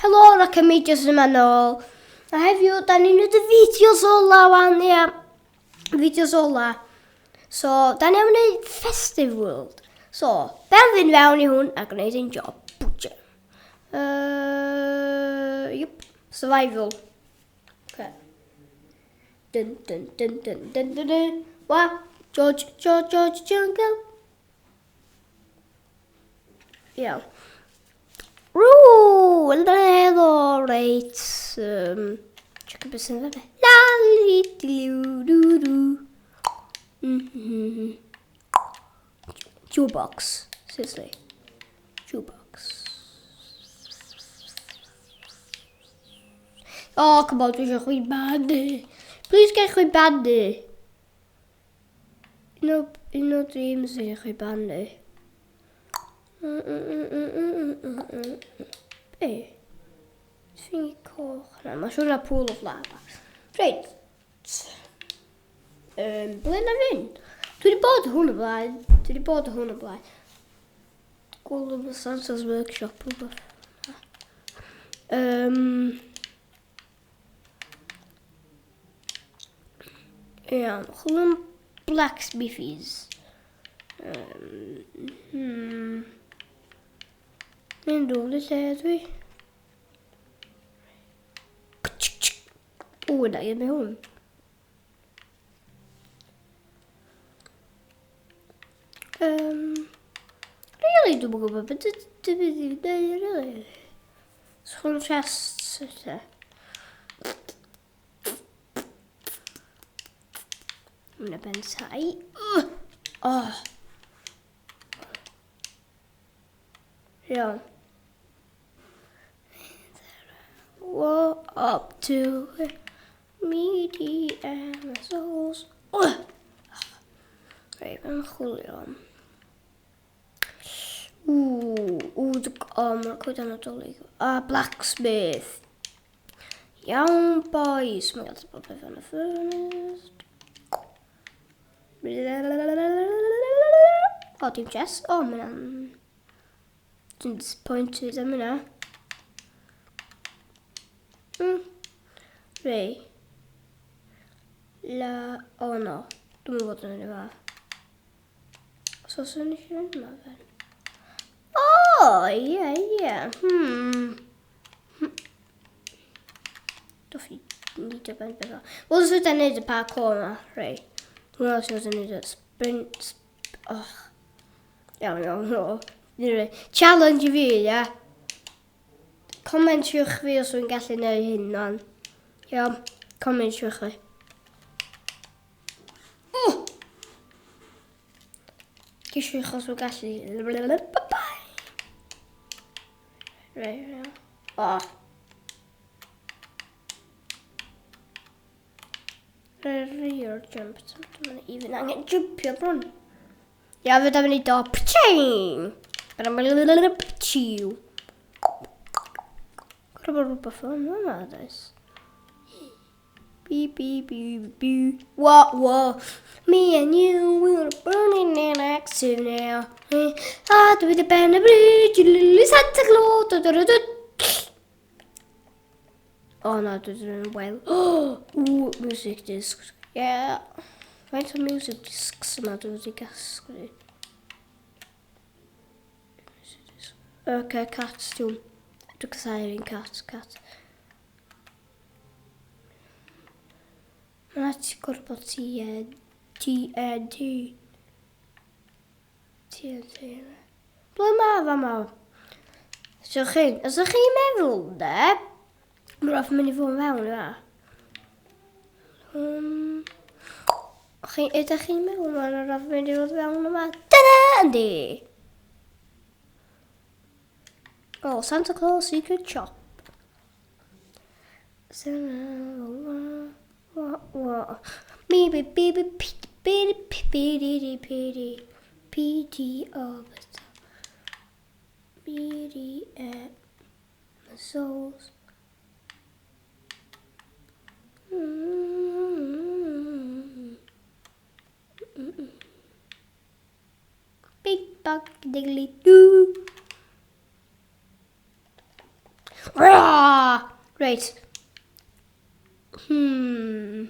Helo, Rocket Majors yma nôl. A heddiw, da ni'n neud y fideos ola wan, ia. Fideos ola. So, da ni am wneud Festive World. So, be am fynd fewn i hwn a gwneud ein job butcher. Yup, survival. Okay. Dun, dun, dun, dun, dun, dun, dun. Wa, George, George, George Jungle. Iawn. Rŵ, helo, reit. Check beth sy'n fe. La, li, di, du, du. Jukebox, seriously. Jukebox. Oh, come on, dwi eisiau chwi bannu. Please get chwi bannu. Un o, un o dreams i chi bannu. Be? Thingy coch. Na, mae'n siŵr na pool of lava. Reit. Ble na fynd? Dwi wedi bod hwn o blaen. Dwi wedi bod hwn o blaen. Gweld y Santa's Workshop rhywbeth. Iawn, chwilio am blacksmithies. Mynd rownd y lle dwi. O, na i hwn. Really, dwi'n gwybod beth dwi'n mynd i wneud, really. Sgwn chests, lle. Mae'n ben tai. Oh. Iawn. Whoa, up to me, D, M, souls. Oh. Reit, mae'n chwilio am. Ww, ww, o, mae'r coeden Nadolig. A, blacksmith. Iawn, boys. Mae'n gallu bod peth yn y furnace. O, dim chest. O, mae'n... Dwi'n disappointed am hynna. Rei. La... O, no. Dwi'n mynd fod yn yma. So, os o'n eisiau mynd yma, then? O, ie, ie. Dwi nid o ben beth o. Wel, os ydyn neud y parkour yma, rei. Wel, os ydyn neud y sprint... Oh. Iawn, iawn, iawn. Challenge i fi, ie. Commentiwch fi os wy'n gallu neud hyn, man. Iawn, commentiwch fi. Oh! Ceisiwch os wy'n gallu. Bye-bye! Right, iawn. Oh. Rear jump. Dwi'n even angen jumpio bron. Ia, fe da fyny do. Pching! Pchiw. Gwrdd bod rhywbeth o'n yma, does? Beep, beep, beep, beep. Whoa, whoa. Me and you, we're burning in action now. A dwi wedi ben y bridge, lili Santa Claus. Du, du, du, du. Oh no, dwi wedi mynd wel. Oh, ooh, music discs. Yeah. Faint o music discs yma dwi wedi gasglu? Okay, cat, dwi'n... Dwi'n casau'r un cat, cat. Mae ti gorfod T N T N T T N T. Ble mae fa ma? So chi, os ydych chi'n meddwl de, mae'n rhaid mynd i fod yn fewn yma. Chi, ydych chi'n meddwl mae'n rhaid mynd i fod fewn yma? Dyna, yndi! Oh, Santa Claus Secret Shop. Me B B B P B P B D D P D P T O B D E souls. Big bug diggly doo. Reit. Ooh.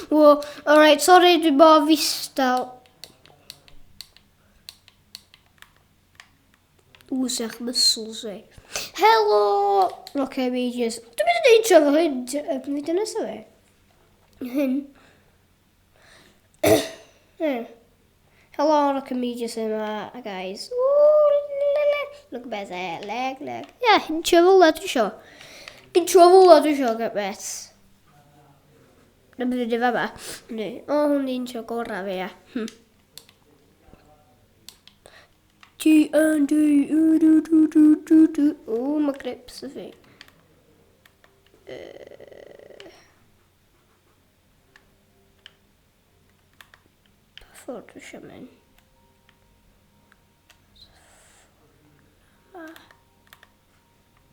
Whoa, alright, sorry, dwi'n bod fistal. Wsach muscles fi. Helo! Okay, Regis. Dwi'n mynd i neud intro fel hyn. Fideo nesaf fi. Hyn. Helo, Rock and Regis yma, guys. Ooh, look at that, leg, leg. Yeah, intro fel la dwi isio. Intro fel la dwi isio, get beth. Na beth ydy fama. O, hwn di intro gorau fi, ia. T N D U D D D D D. O, mae grips y fi. Pa ffordd dwi eisiau mynd?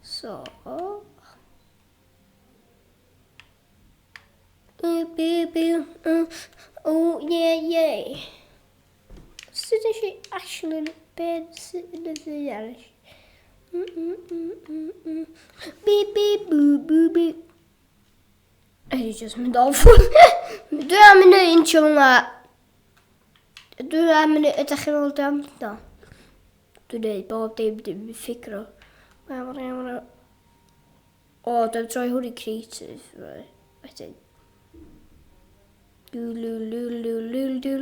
So... Oh, yeah, yeah. Sut nes i actually beth sydd yn y ddaear? Beep, beep, boo, boo, beep. Ydy just mynd off. Dwi am mynd i intro yma. Dwi am mynd i... Ydych chi'n meddwl dwi am... No. Dwi'n neud bob dim dwi'n ffigro. O, dwi'n troi hwn i creative. Wedyn. Dw-lu-lu-lu-lu-lu.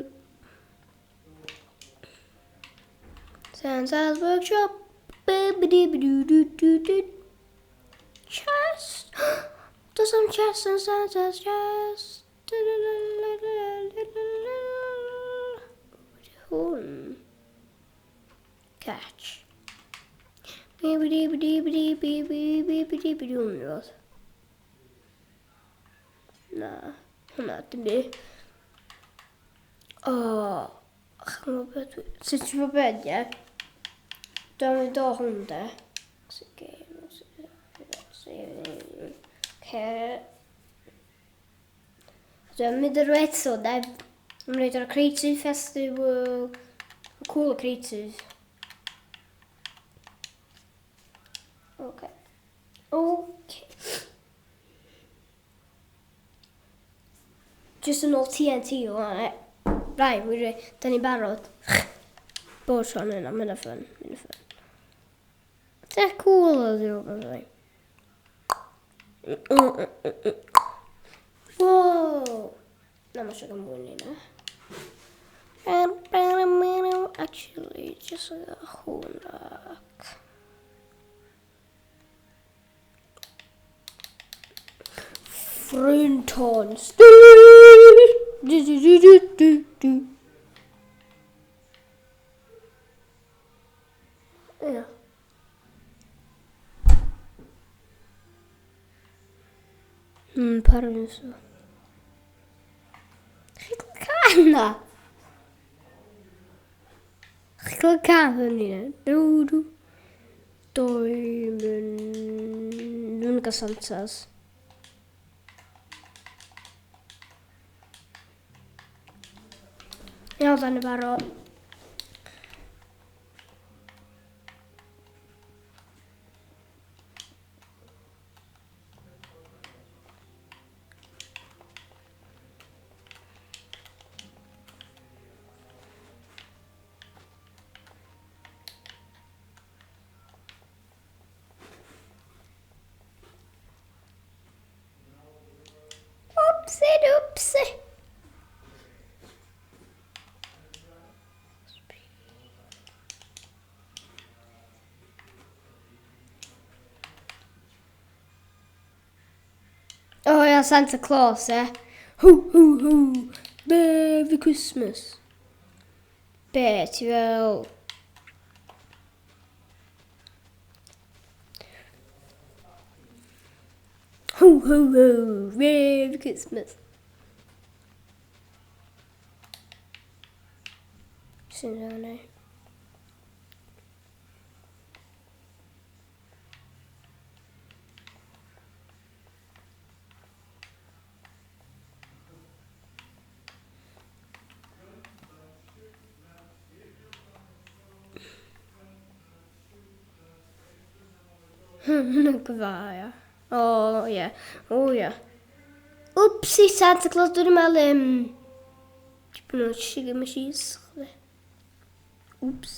Santa's Workshop. Ba-ba-dee-ba-doo-doo-doo-doo. Chest. There's some chest in Santa's chest. Hwn. Catch. Ba-ba-dee-ba-dee-ba-dee-ba-dee-ba-dee-ba-dee-ba-dee. Na, hwnna, dim di. O, chymryd beth dwi... Sut ti'n gwybod beth, ie? Dwi'n mynd o hwn, de. Dwi'n mynd yr eto, de. Dwi'n mynd o'r Creative Festival. Cool Creative. Okay. Okay. Just yn ôl TNT o hwnna. Rai, wir, da ni'n barod. Bod tro yna, mae'n fun, mae'n fun. Ti'n cool oedd yw, beth Whoa! Na, mae eisiau mwy ni na. Actually, just hwnna. Fruntons. Du, du, du, du, du, du. Ie. Parmesan. Chi'n gweld can na? Chi'n gweld can hynny na? Dw, dw. Dwi'n Dwi'n gael Santas. Iawn, dan y barod. Oopsie doopsie. Oh yeah, Santa Claus, eh? Ho, ho, ho! Merry Christmas! Be, ti fel... Ho, ho, ho! Merry Christmas! Sy'n dda, Gfa, ia. O, ie. O, ie. Wpsi, Santa Claus, dwi'n meddwl, tipyn o sugar machines. Wps.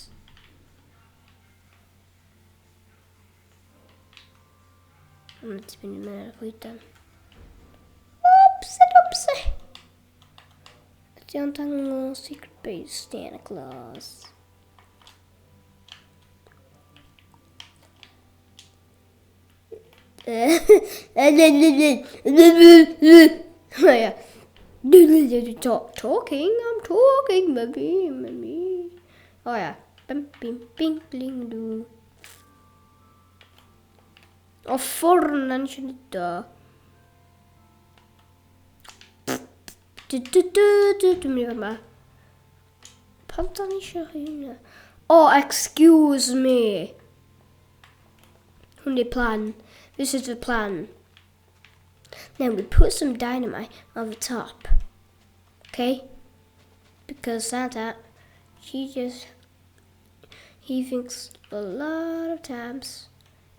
Mae'n tipyn i mewn ar y coedan. Wpsi, wpsi. Ydy o'n dangos secret base Santa Claus? Yeah. Talking, I'm talking, baby, baby. Oh yeah. Bim, bim, bing, bling, do. O ffordd na nes i wneud o. Du, du, du, du, dwi'n mynd i fama. Pam da ni eisiau hynna? Oh, excuse me. Hwn di plan. This is the plan. Now we put some dynamite on the top. Okay? Because Santa, he just, he thinks a lot of times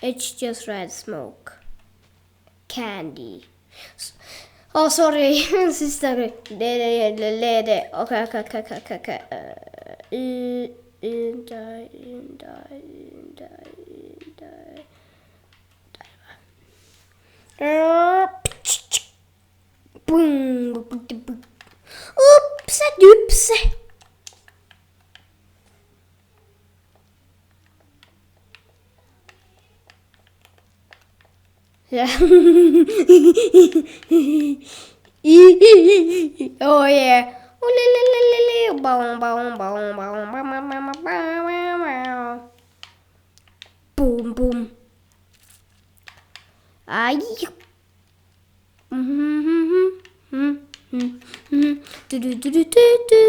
it's just red smoke. Candy. Oh, sorry. Saesneg. Le, le, le, le. Okay, okay, okay, okay, okay, okay. Un, un, dau, un, dau, un, dau, un, dau. Dau. Boom. Oops, oops. Yeah. Oh yeah. Oh le le le le le. Boom boom boom boom boom boom boom boom. Boom boom. Ay. Du du du du du du.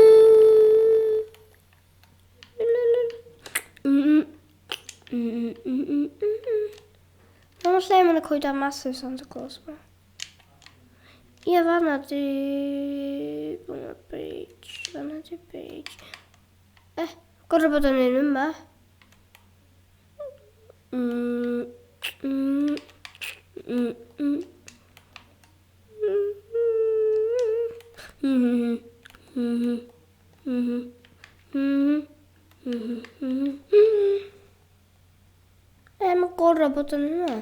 Mae'n lle mae'n y coedan massive Santa Claus yma. Ie, fanna di... Fanna bridge, fanna di bridge. Eh, gorau bod yn un yma. E, mae gorau bod yn yma.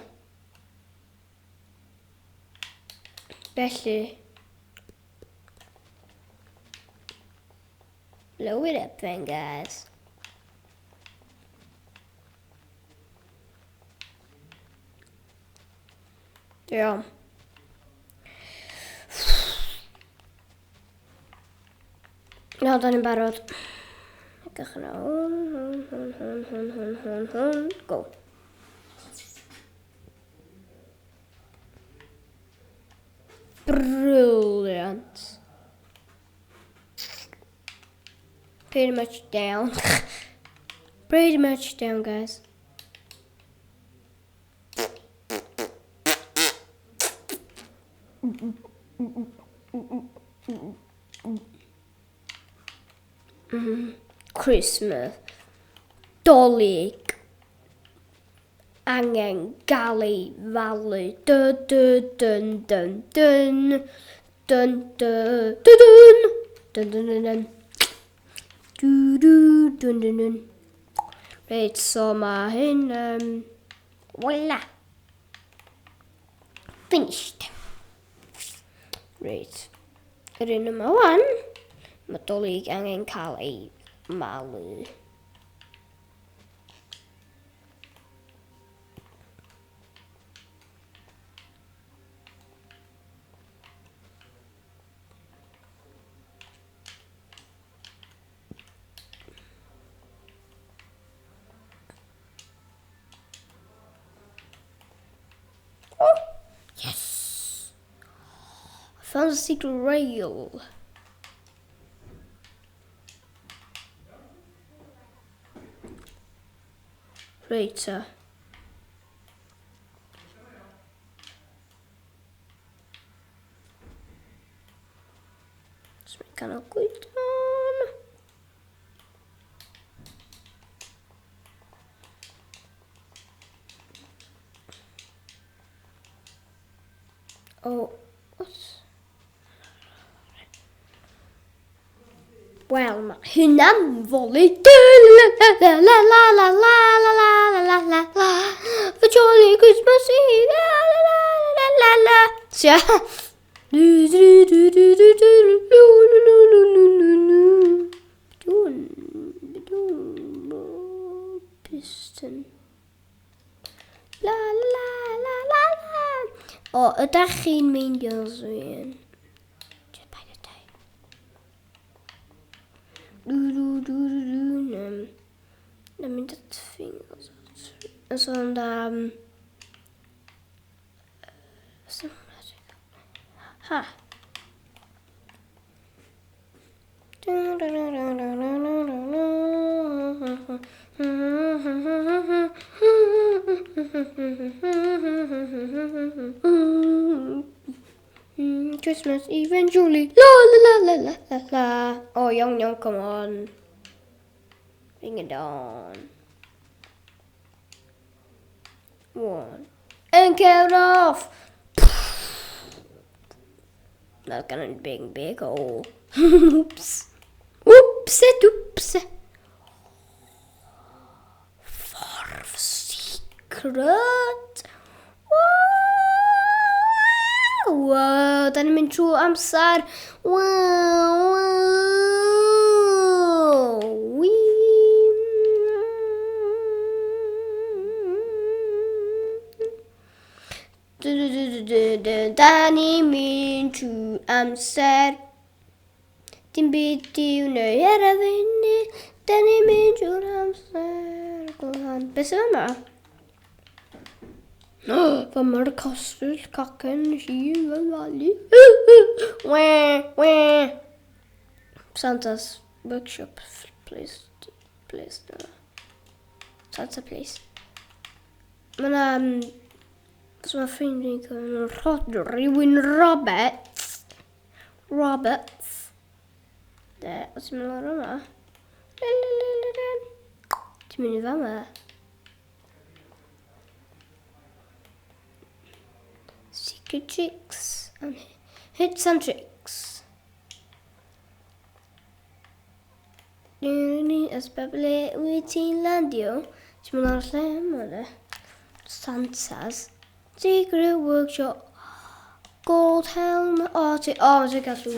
Felly, blow it up then, guys. Iawn. Iawn, da ni'n barod. Edrych yna. Hwn, hwn, hwn, hwn, hwn, hwn, hwn, hwn. Go. Brilliant. Pretty much down. Pretty much down, guys. Christmas. Dolig. Angen gael ei falu. Dun dun dun dun dun. Dun dun dun dun. Dun dun dun dun. Du du dun dun dun. Reit, so mae hyn... Voila! Finished. Reit. Yr un yma wan, mae Dolig angen cael ei malu. Oh, yes! I found a secret rail. Reit ta. Swn i'n canol gwydan. Oh, what? Wel, mae hynna'n foli. La la la la la la la la la la la la. The jolly Christmas Eve. La la la la la la. Sia. Du du du du du du du du du du du du. Dwn, dwn, piston. La la la la la. O, ydych chi'n meindio rhywun? Just paid â dweud. Du du du du du. Na, na mynd at fingers. So ond am... Ha. Christmas Eve and Julie. La la la la la la la. Oh, iawn, iawn, come on. Bring it on. One. And count off. That's gonna big, big hole. Oops. Oops, oops. Ffordd secret. Wow, wow, da ni'n mynd trwy amser. Wow, wow. Wee. Du, du, du, du, du, du. Da ni'n mynd trwy amser. Dim byd i'w wneud ar y funud. Da ni'n mynd trwy'r amser. Glan. Beth sydd yma? Fy mae'r castell cacen hun fel falu. We, we. Santa's workshop place. Place. No. Santa place. Mae yna... So mae ffrind fi'n cael rhywun Roberts. Roberts. De, os ti'n mynd lawr yma. Ti'n mynd i fama. Secret tricks and hits and tricks. Ni ysbyblu wyt ti'n landio. Ti'n mynd lawr lle yma de. Santa's Secret Workshop. Gold helmet. O, ti... O, ti'n gallu...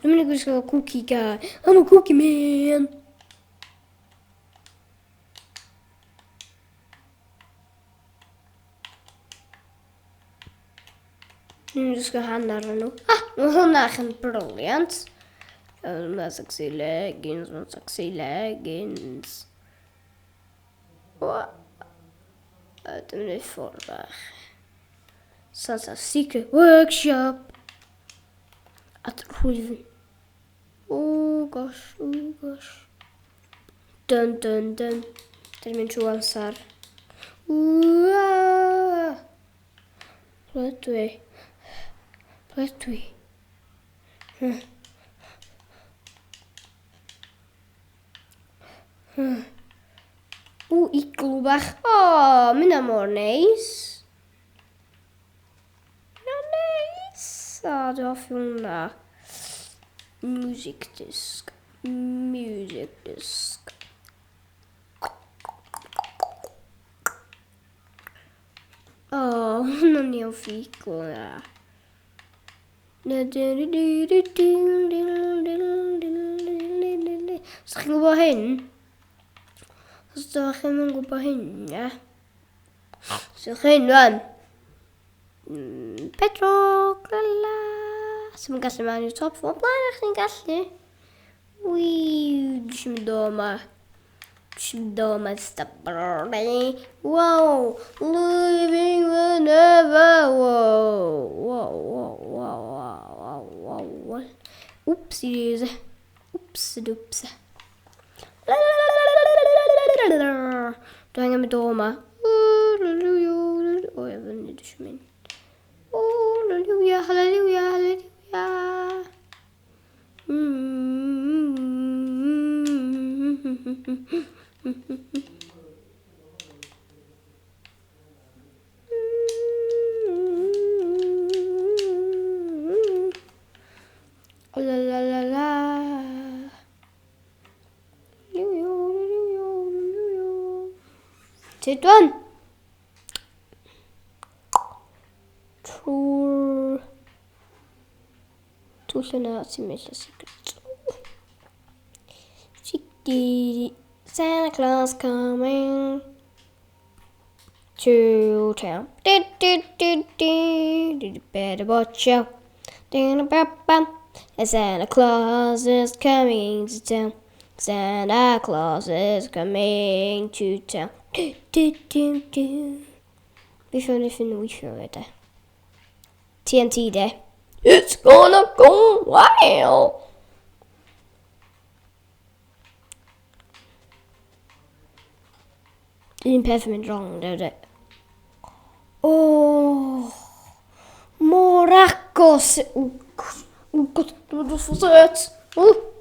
Dwi'n mynd i gwisgo cookie guy. I'm a cookie man. Dwi'n mynd i gwisgo hanner yn nhw. Ah, mae hwnna yn brilliant. Mae sexy leggings, mae sexy leggings. O, dwi'n mynd i ffwrdd bach. Santa's Secret Workshop. At rhwyfyn. Oh gosh, oh gosh. Dun dun dun. Dyn mynd trwy amser. Waa! Ble dwi? Ble dwi? O, iglw bach. O, oh, mynd mor neis. Mynd neis. O, dwi'n hoffi hwnna. Music disc. Music disc. O, oh, hwnna'n ni hoffi iglw na. Os chi'n gwybod hyn? Os ydych chi'n gwybod hyn, ie? So hyn, rwan. Pedrog, la la. So mae'n gallu mewn i'r top fo blaen a'ch chi'n gallu. Wii, dwi'n mynd o yma. Dwi'n mynd o yma, stop. Wow, living the never. Wow, wow, wow, wow, wow, wow, wow. Oopsies. Oops, oops. Dwi'n angen mynd o yma. O, ie, fyny, dwi eisiau mynd. Hallelujah, hallelujah, hallelujah. Tyd wan. Trwy'r twll yna ti'n mynd y secret. Secret. Santa Claus coming to town. Do, do, do, do, do, better watch out. Santa Claus is coming to town. Santa Claus is coming to town. Do, do, do, do. Fi ffyn weithio fe de. TNT de. It's gonna go wild. Un peth yn mynd wrong, de. Oh, mor agos. Oh, God, oh, God, dwi'n mynd off set. Oh.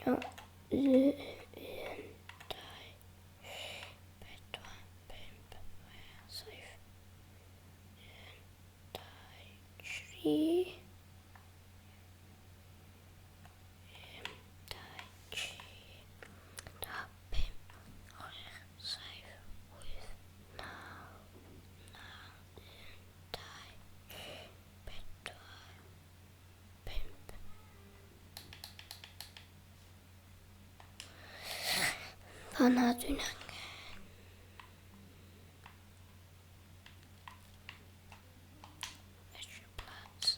O, 1, 2, 4, 5, 6, 1, 2, 3, 1, 2, 3, 4, 5, 6, 7, 8, 9, 1, 2, 4, 5. Fanna dwi'n angen. Extra plats.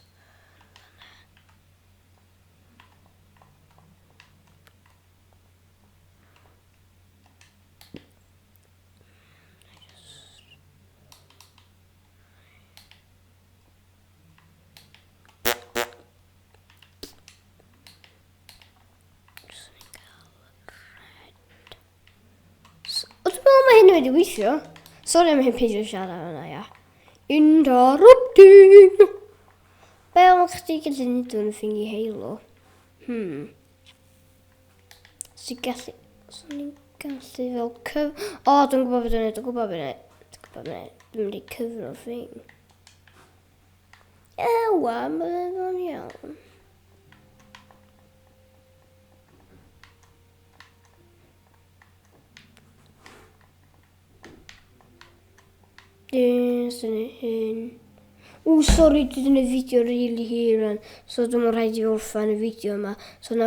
Fanna. Just yn cael red. So, o, dwi'n meddwl mae hyn wedi weithio. Sorry am hyn peidio siarad yna, ia. Interrupting! Be o'n chdi gallu neud o'n thingy Halo? Ti'n gallu... So ni'n gallu fel cyf... O, dwi'n gwybod beth dwi'n neud, dwi'n gwybod beth dwi'n neud. Dwi'n gwybod beth dwi'n neud. Dwi'n mynd i cyfro thing. Ewa, mae'n fo'n iawn. Dyn hyn. O, sori, dwi wedi gwneud fideo really hir rwan. So dwi'n rhaid i orffan y fideo yma. So na.